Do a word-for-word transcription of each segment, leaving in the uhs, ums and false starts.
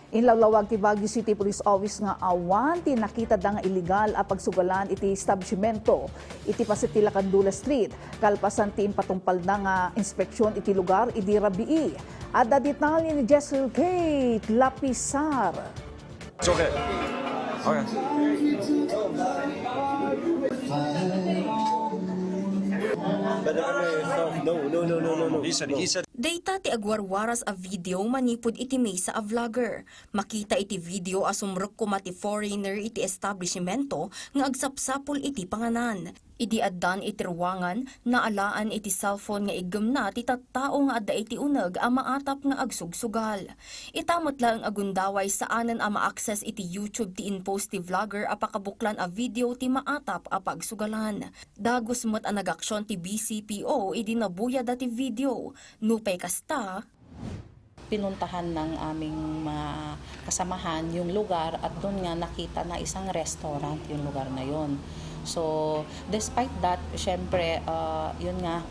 Inlawlawag ti Baguio City Police Office nga awan ti nakitada nga illegal a pagsugalan iti establishmento iti paset ti Lacandula Street, kalpasan ti impatungpalda nga inspeksyon iti lugar idi rabii. Adda detalye ni Jessel Kate Lapisar. It's okay. Okay. But ano eh, no, no, no, no, no, no. He said, he said, Dayta ti agwarwaras a video manipud iti maysa a vlogger. Makita iti video a sumrek koma ti foreigner iti establishmento nga agsapsapul iti panganan. Idi addan iti ruangan, naalaan iti cellphone nga iggemna ti tattao nga adda iti uneg a maatap nga agsugsugal. Ita met laeng a gundaway saanen a ma-access iti YouTube ti in-post ti vlogger a pakabuklan a video ti maatap a pagsugalan. Dagus met a nagaksion ti B C P O idi nabuyada ti video. Nupay kasta, Pinuntahan ng aming mga kasamahan yung lugar at doon nga nakita na isang restaurant yung lugar na yon. So, despite that, syempre, ah, yun nga,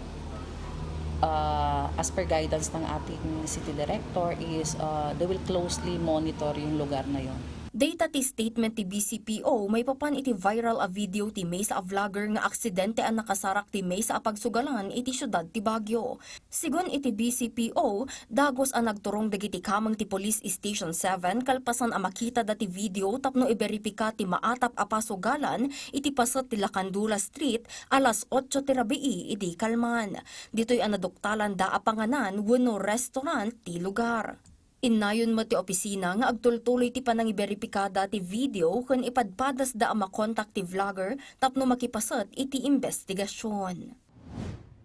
ah, as per guidance ng ating city director is ah, they will closely monitor yung lugar na yon. Dayta ti statement ti B C P O maipapan iti viral a video ti maysa a vlogger nga aksidente a nakasarak ti maysa a pagsugalan iti siudad ti Baguio. Sigun iti B C P O, dagus a nagturong dagiti kameng ti Police Station seven kalpasan a makitada ti video tapno iberipika ti maatap a pasugalan iti paset ti Lacandula Street alas otso ti rabii idi kalman. Ditoy a naduktalanda a panganan wenno restaurant ti lugar. Innayon met ti opisina nga agtultuloy ti panangiberipikada ti video ken ipadpadasda a makontak ti vlogger tapno makipaset iti imbestigasyon.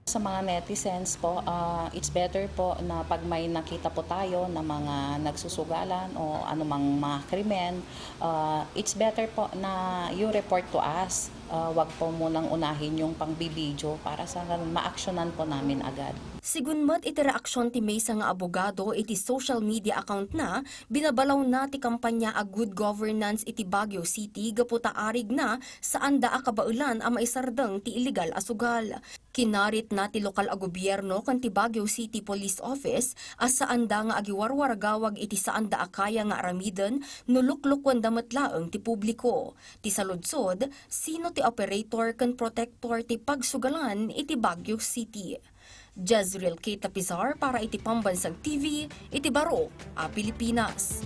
Sa mga netizens po, ah, it's better po na pag may nakita po tayo na mga nagsusugalan o anumang mga krimen, ah, it's better po na you report to us. Ah, wag po munang unahin yung pangbibideo para sa ganun, maaksyonan po namin agad. Sigun met iti reaksion ti maysa nga abogado iti social media account na, binabalawna ti kampanya a good governance iti Baguio City gapu ta arigna saanda a kabaelan a maisardeng ti illegal a sugal. Kinaritna ti lokal a gobierno ken ti Baguio City Police Office a saanda nga agiwarwaragawag iti saanda a kaya nga aramiden no luklukuenda met laeng ti publiko. Ti saludsod, sino ti operator ken protector ti pagsugalan iti Baguio City? Jezreel Kate Lapizar para iti Pambansang T V iti baro a Pilipinas.